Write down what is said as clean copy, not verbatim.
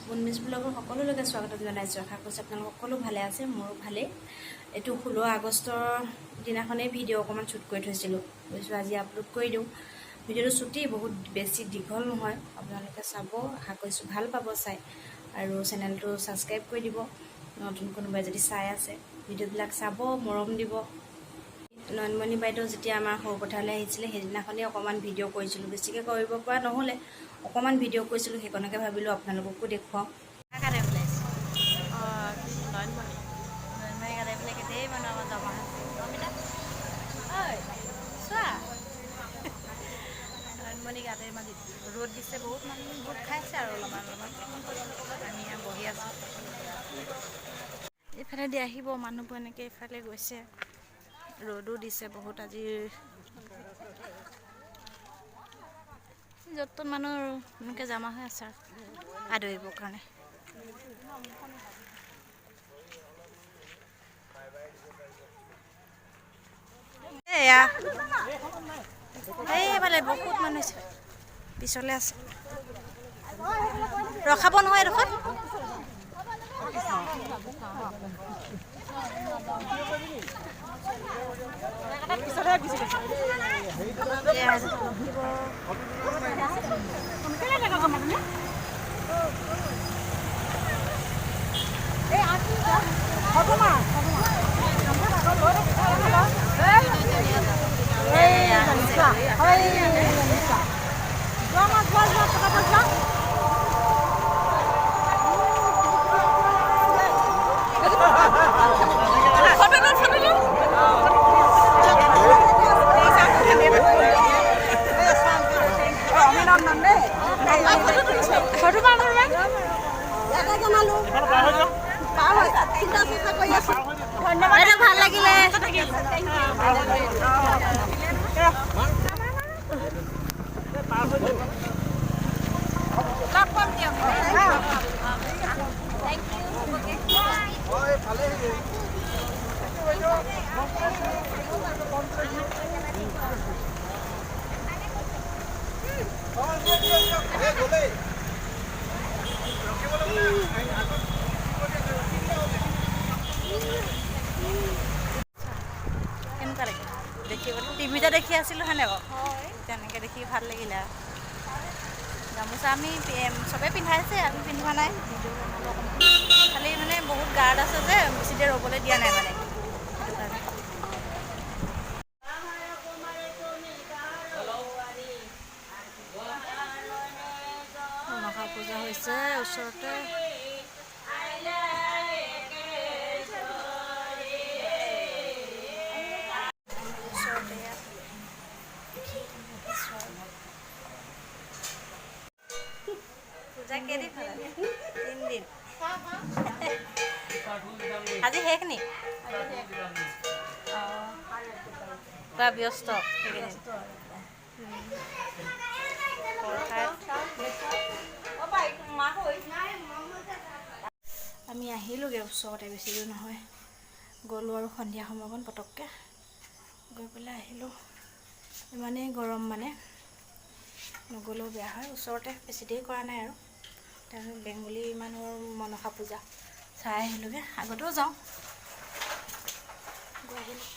মুনমিছ ব্লগৰ সকলোলৈকে স্বাগতম জনাইছোঁ। আশা কৰিছোঁ আপোনালোক সকলো ভালে আছে, মোৰো ভালেই। এইটো 16 আগষ্টৰ দিনাখনেই ভিডিঅ' অকণমান শ্বুট কৰি থৈছিলোঁ। ভাবিছোঁ আজি আপলোড কৰি দিওঁ। ভিডিঅ'টো চুটি, বহুত বেছি দীঘল নহয়। আপোনালোকে চাব, আশা কৰিছোঁ ভাল পাব চাই আৰু চেনেলটো ছাবস্ক্ৰাইব কৰি দিব। নতুন কোনোবাই যদি চাই আছে, ভিডিঅ'বিলাক চাব, মৰম দিব। নয়নমণি বাইদেউ যেতিয়া আমাৰ সৰুপথাৰলৈ আহিছিলে, সেইদিনাখনেই অকণমান ভিডিঅ' কৰিছিলোঁ। বেছিকৈ কৰিব পৰা নহ'লে, অকণমান ভিডিঅ' কৰিছিলোঁ। সেইকণকে ভাবিলোঁ আপোনালোককো দেখুৱাওঁ। কাটে ওলাইছে। অঁ, নয়নমণি। নয়নমণি কাটে পেলাই ধেৰ মানুহ আমাৰ জমা হৈছে। অমিতা ঐ, চোৱা, নয়নমণি গাতে ইমান ৰ'দ দিছে, বহুত মানুহ গোট খাইছে আৰু অলপমান অলপমান। আমি ইয়াত বহি আছোঁ। এইফালেদি আহিব মানুহবোৰ, এনেকৈ এইফালে গৈছে। ৰ'দো দিছে বহুত আজি। য'ত ত'ত মানুহ এনেকৈ জমা হৈ আছে আৰু আদৰিবৰ কাৰণে। এয়া এইফালে বহুত মানুহ আছে, পিছলে আছে, ৰখাব নহয় এডোখৰত। এয়া ৰখিব। এয়া আহিছে। বাইদেউ, ভাল লাগিলে। কেনেকুৱা লাগিল দেখিবলৈ? টিভিতে দেখি আছিলোঁ হয়নে বাৰু? তেনেকৈ দেখি ভাল লাগিলে। আৰু গামোচা আমি চবে পিন্ধাইছে, আমি পিন্ধোৱা নাই। ভিডিঅ' বনালোঁ অকণমান। খালি মানে বহুত গাৰ্ড আছে যে, বেছি দেৰি ৰ'বলৈ দিয়া নাই মানে, সেইটো কাৰণে। মনসা পূজা হৈছে ওচৰতে। ওচৰতে ইয়াত আহিছোঁ আৰু। পূজা কেইদিন পালে? 3 দিন। আজি শেষ নি? অঁ, পুৰা ব্যস্ত সেইকেইদিন। প্ৰসাদ। আমি আহিলোগৈ, ওচৰতে, বেছি দূৰ নহয়। গ'লোঁ আৰু সন্ধিয়া সময়কণ পটককৈ গৈ পেলাই আহিলোঁ। ইমানেই গৰম মানে, নগ'লেও বেয়া হয়। ওচৰতে, বেছি দেৰি কৰা নাই আৰু। তাৰপিছত বেংগলী মানুহৰ মনসা পূজা চাই আহিলোগৈ। আগতেও যাওঁ, গৈ আহিলোঁ।